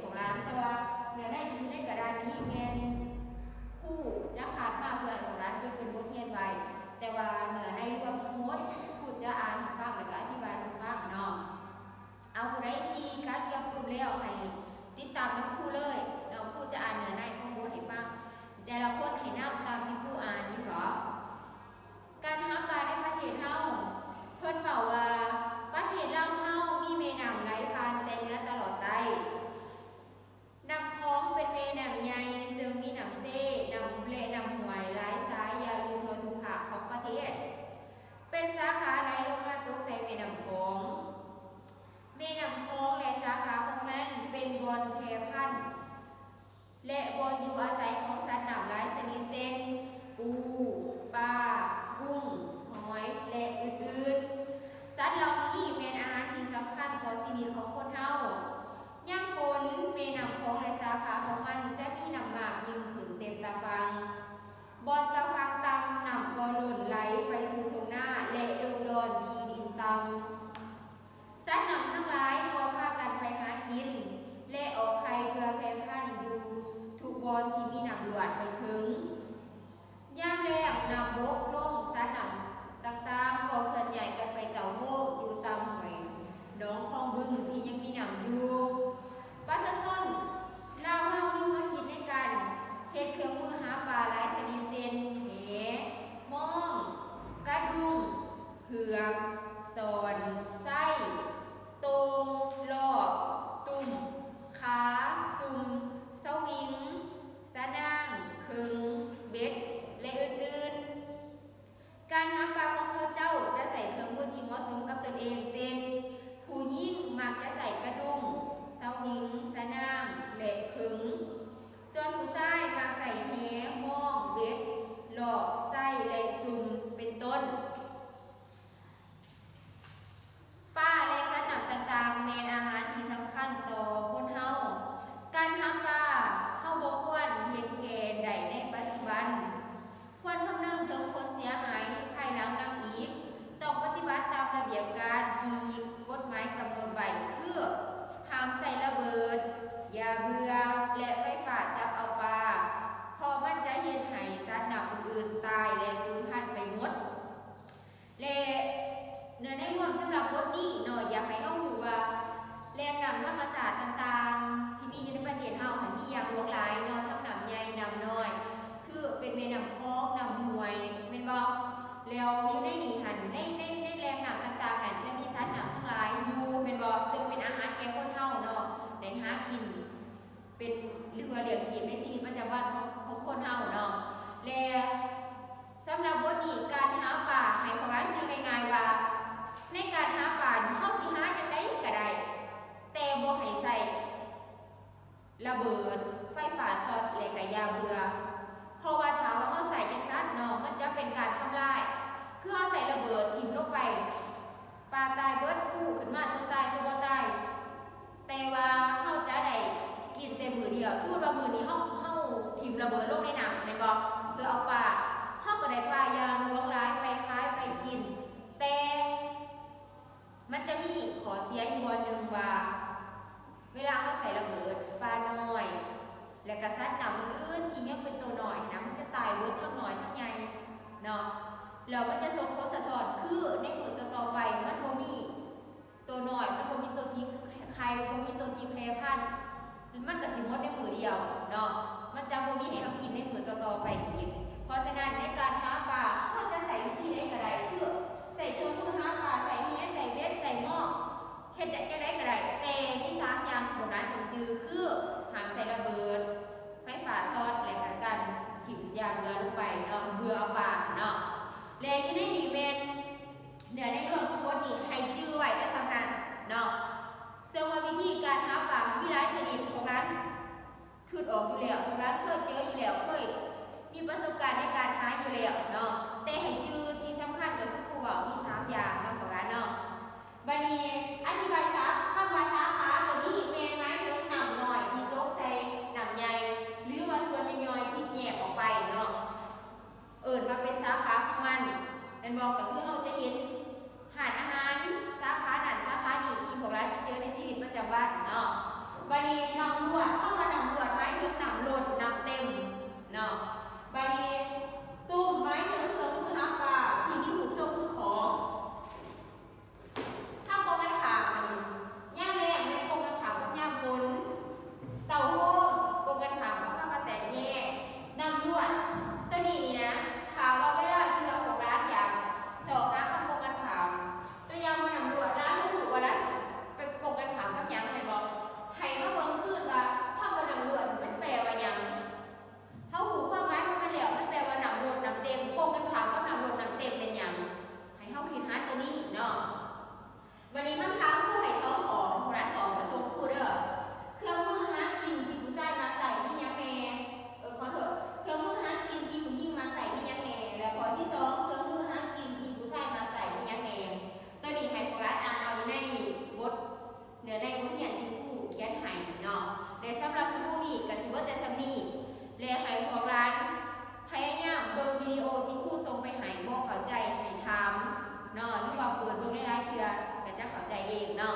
ຂອງຫຼານ, ແຕ່ວ່າເນື້ອໃນທີ່ຢູ່ໃນກະດານນີ້ແມ່ນຄູຈະຄາດມາເພື່ອໃຫ້ຂອງຫຼານເກັບເປັນບົດຮຽນໄວ້, ແຕ່ວ່າເນື້ອໃນລວມທັງໝົດ ຄູຈະອ່ານໃຫ້ຟັງ ແລ້ວກໍອະທິບາຍສູ່ຟັງເນາະ. ເອົາ ຜູ້ໃດທີ່ກະກຽມປຶ້ມແລ້ວ ໃຫ້ຕິດຕາມນຳຄູເລີຍເນາະ, ຄູຈະອ່ານເນື້ອໃນຂອງບົດໃຫ້ຟັງ, ແຕ່ລະຄົນໃຫ້ນຳຕາມທີ່ຄູອ່ານ, ຍິນບໍ່? ການຫາປາໃນປະເທດເຮົາ, ເພິ່ນເວົ້າວ່າ ປະເທດລາວເຮົາມີແມ່ນ້ຳໄຫຼຜ່ານແຕ່ເໜືອຕະຫຼອດໃຕ້. ນ້ຳຂອງເປັນແມ່ນ້ຳໃຫຍ່ ເຊິ່ງມີນ້ຳເຊ ນ້ຳ ແລະ ນ້ຳຫ້ວຍຫຼາຍສາຍ ຢາຢູ່ທົ່ວທຸກພາກຂອງປະເທດ, ເປັນສາຂາໄຫຼລົງມາຕົກໃສ່ແມ່ນ້ຳຂອງ. ແມ່ນ້ຳຂອງ ແລະ ສາຂາຂອງມັນ ເປັນບ່ອນແຜ່ພັນ ແລະ ບ່ອນຢູ່ອາໄສຂອງສັດນ້ຳຫຼາຍຊະນິດ ເຊັ່ນ ປູ, ປາ, ກຸ້ງ, ຫອຍ ແລະ ອື່ນໆ. ສັດເຫຼົ່ານີ້ແມ່ນອາຫານທີ່ສຳຄັນຕໍ່ຊີວິດຂອງຄົນເຮົາ. ຍາມຝົນ, ແມ່ນ້ຳຂອງ ແລະ ສາຂາຂອງມັນຈະມີນ້ຳໝາກຍື່ນຂຶ້ນເຕັມຕາຝັ່ງ. ບ່ອນຕາຝັ່ງຕ່ຳ, ນ້ຳກໍລົ້ນໄຫຼໄປສູ່ທົ່ງນາ ແລະ ດົງດອນທີ່ດິນຕ່ຳ. ສັດນ້ຳທັງຫຼາຍກໍພາກັນໄປຫາກິນ ແລະ ອອກໄຂ່ເພື່ອແຜ່ພັນຢູ່ທຸກບ່ອນທີ່ມີນ້ຳຫຼວດໄປເຖິງ. ຍາມແລ້ງນ້ຳບົກລົງ, ສັດນ້ຳຕ່າງໆກໍເຄື່ອນຍ້າຍກັນໄປເຕົ້າໂຮມຢູ່ຕາມຫ້ວຍໜອງຄອງບຶງທີ່ຍັງມີນ້ຳຢູ່. ປະຊາຊົນລາວເຮົາມີແນວຄິດໃນການເຮັດເຄື່ອງມືຫາປາຫຼາຍຊະນິດ ເຊັ່ນ ແຫ, ມອງ, ກະດຸງ, ເຫືອກ, ສອນ, ໄຊ, ໂຕ່ງ, ລອກ, ຕຸ້ມ, ຄາ, ຊຸ່ມ, ສະວິງ, ສະນາງ, ເຂີງ, ເບັດ ແລະ ອື່ນໆ. ການຫາປາຂອງເຂົາເຈົ້າຈະໃຊ້ເຄື່ອງມືທີ່ເໝາະສົມກັບຕົນເອງ ເຊັ່ນ ຜູ້ຍິງມັກຈະໃຊ້ກະດຸງ, ສະວິງ, ສະນາງ ແລະ ເຂີງ, ສ່ວນຜູ້ຊາຍມັກໃຊ້ແຫ, ມອງ, ເບັດ, ລອກ, ໄຊ ແລະ ຊຸ່ມ ເປັນຕົ້ນ. ປາ ແລະ ສັດນ້ຳຕ່າງໆ ແມ່ນອາຫານທີ່ສຳຄັນຕໍ່ຄົນເຮົາ. ການຫາປາ ເຮົາບໍ່ຄວນເຫັນແກ່ໄດ້ໃນປັດຈຸບັນ, ຄວນຄຳນຶງເຖິງຜົນເສຍຫາຍພາຍຫຼັງນຳອີກ. ຕ້ອງປະຕິບັດຕາມລະບຽບການທີ່ກົດໝາຍກຳນົດໄວ້ ຄື ຫ້າມໃຊ້ລະເບີດ, ຢາເບື່ອ ແລະ ໄຟຟ້າຈັບເອົາປາ, ເພາະມັນຈະເຮັດໃຫ້ສັດນ້ຳອື່ນໆຕາຍ ແລະ ສູນພັນໄປໝົດ. ແລະ ເນື້ອໃນລວມສຳລັບບົດນີ້ເນາະ ຢາກໃຫ້ເຮົາຮູ້ວ່າ ແຫຼ່ງນ້ຳທຳມະຊາດຕ່າງໆ ທີ່ມີຢູ່ໃນປະເທດເຮົາຫັ້ນ ມີຢ່າງຫຼວງຫຼາຍເນາະ, ທັງນ້ຳໃຫຍ່ ນ້ຳນ້ອຍ ຄືເປັນແມ່ນ້ຳຂອງ ນ້ຳຫ້ວຍ ແມ່ນບໍ່? ແລ້ວຢູ່ໃນນີ້ຫັ້ນ ໃນ ໃນ ໃນແຫຼ່ງນ້ຳຕ່າງໆນັ້ນ ຈະມີສັດນ້ຳທັງຫຼາຍຢູ່ ແມ່ນບໍ່? ເຊິ່ງເປັນອາຫານແກ່ຄົນເຮົາເນາະ ໄດ້ຫາກິນ ເປັນ ຫຼືວ່າລ້ຽງຊີບໃນຊີວິດປະຈຳວັນຂອງ ຂອງຄົນເຮົາເນາະ. ແລະ ສຳລັບບົດນີ້ ການຫາປາ ໃຫ້ພວກຫຼານຈື່ງ່າຍໆວ່າ ໃນການຫາປານີ້ ເຮົາຊິຫາຈັ່ງໃດກໍໄດ້ ແຕ່ບໍ່ໃຫ້ໃຊ້ລະເບີດ, ໄຟຟ້າຊັອດ ແລະ ກະຢາເບື່ອ. ເພາະວ່າຖ້າວ່າເຮົາໃຊ້ຈັ່ງຊັ້ນເນາະ ມັນຈະເປັນການທຳລາຍ, ຄືເຮົາໃຊ້ລະເບີດຖິ້ມລົງໄປ ປາຕາຍເບິດ, ຟູຂຶ້ນມາຕົວຕາຍຕົວບໍ່ຕາຍ, ແຕ່ວ່າເຮົາຈະໄດ້ກິນແຕ່ມື້ດຽວ. ສົມມຸດວ່າມື້ນີ້ເຮົາ ເຮົາຖິ້ມລະເບີດລົງໃນນ້ຳແມ່ນບໍ່? ເພື່ອເອົາປາ, ເຮົາກໍໄດ້ປາຢ່າງຫຼວງຫຼາຍໄປຂາຍໄປກິນ, ແຕ່ມັນຈະມີຂໍ້ເສຍຢູ່ບ່ອນໜຶ່ງວ່າ ເວລາເຮົາໃສ່ລະເບີດ, ປານ້ອຍ ແລະກະສັດນ້ຳອື່ນໆທີ່ຍັງເປັນໂຕນ້ອຍນະ ມັນຈະຕາຍເບິດ ທັງນ້ອຍທັງໃຫຍ່ເນາະ. ແລ້ວມັນຈະສົ່ງຜົນສະທ້ອນ ຄືໃນມື້ຕໍ່ໆໄປ ມັນບໍ່ມີໂຕນ້ອຍ, ມັນບໍ່ມີໂຕທີ່ໄຂ່, ບໍ່ມີໂຕທີ່ແຜ່ພັນ, ມັນກະຊິໝົດໃນມື້ດຽວເນາະ. ມັນຈະບໍ່ມີໃຫ້ເຮົາກິນໃນມື້ຕໍ່ໆໄປອີກ. ເພາະສະນັ້ນ ໃນການຫາປາ ເຮົາຈະໃຊ້ວິທີໃດກະໄດ້ ຄືໃຊ້ເຄື່ອງມືຫາປາ, ໃຊ້ແຫ, ໃຊ້ເບັດ, ໃຊ້ມອງ, ເຮັດໄດ້ຈັ່ງໃດກໍໄດ້, ແຕ່ມີສາມຢ່າງທີ່ພວກຫຼານຕ້ອງຈື່ ຄື ຫ້າມໃຊ້ລະເບີດ, ໄຟຟ້າຊັອດ ແລະ ກະການຖິ້ມຢາເບື່ອລົງໄປເນາະ, ເບື່ອເອົາປາເນາະ. ແລະ ຢູ່ໃນນີ້ແມ່ນເນື້ອໃນລວມຂອງບົດນີ້ ໃຫ້ຈື່ໄວ້ແຕ່ສ່ຳນັ້ນເນາະ. ເຊິ່ງວ່າວິທີການຫາປາມີຫຼາຍຊະນິດ, ພວກຫຼານ ຄິດອອກຢູ່ແລ້ວ, ພວກຫຼານເຄີຍເຈີຢູ່ແລ້ວ, ເຄີຍມີປະສົບການໃນການຫາຢູ່ແລ້ວເນາະ. ແຕ່ໃຫ້ຈື່ທີ່ສຳຄັນກໍຄືຄູເວົ້າມີສາມຢ່າງເນາະ ພວກຫຼານເນາະ. ບັດນີ້ອະທິບາຍສາ ຄຳວ່າສາຂາໂຕນີ້ແມ່ນໝາຍເຖິງນ້ຳນ້ອຍທີ່ຕົກໃສ່ນ້ຳໃຫຍ່ ຫຼືວ່າສ່ວນຍ່ອຍໆທີ່ແຍກອອກໄປເນາະ. ເອີ້ນວ່າເປັນສາຂາຂອງມັນແມ່ນບໍ່? ກໍຄືເຮົາຈະເຫັນຮ້ານອາຫານສາຂານັ້ນສາຂານີ້ ທີ່ພວກຫຼານຈະເຈີໃນຊີວິດປະຈຳວັນເນາະ. ບັດນີ້ນ້ອງ ແລະສຳລັບຊົ່ວໂມງນີ້ກໍຊິເບິດແຕ່ສ່ຳນີ້ ແລະໃຫ້ພວກຫຼານພະຍາຍາມເບິ່ງວິດີໂອທີ່ຄູສົ່ງໄປໃຫ້ ບໍ່ເຂົ້າໃຈໃຫ້ຖາມເນາະ ຫຼືວ່າເປີດເບິ່ງຫຼາຍໆເທື່ອກໍຈະເຂົ້າໃຈເອງເນາະ.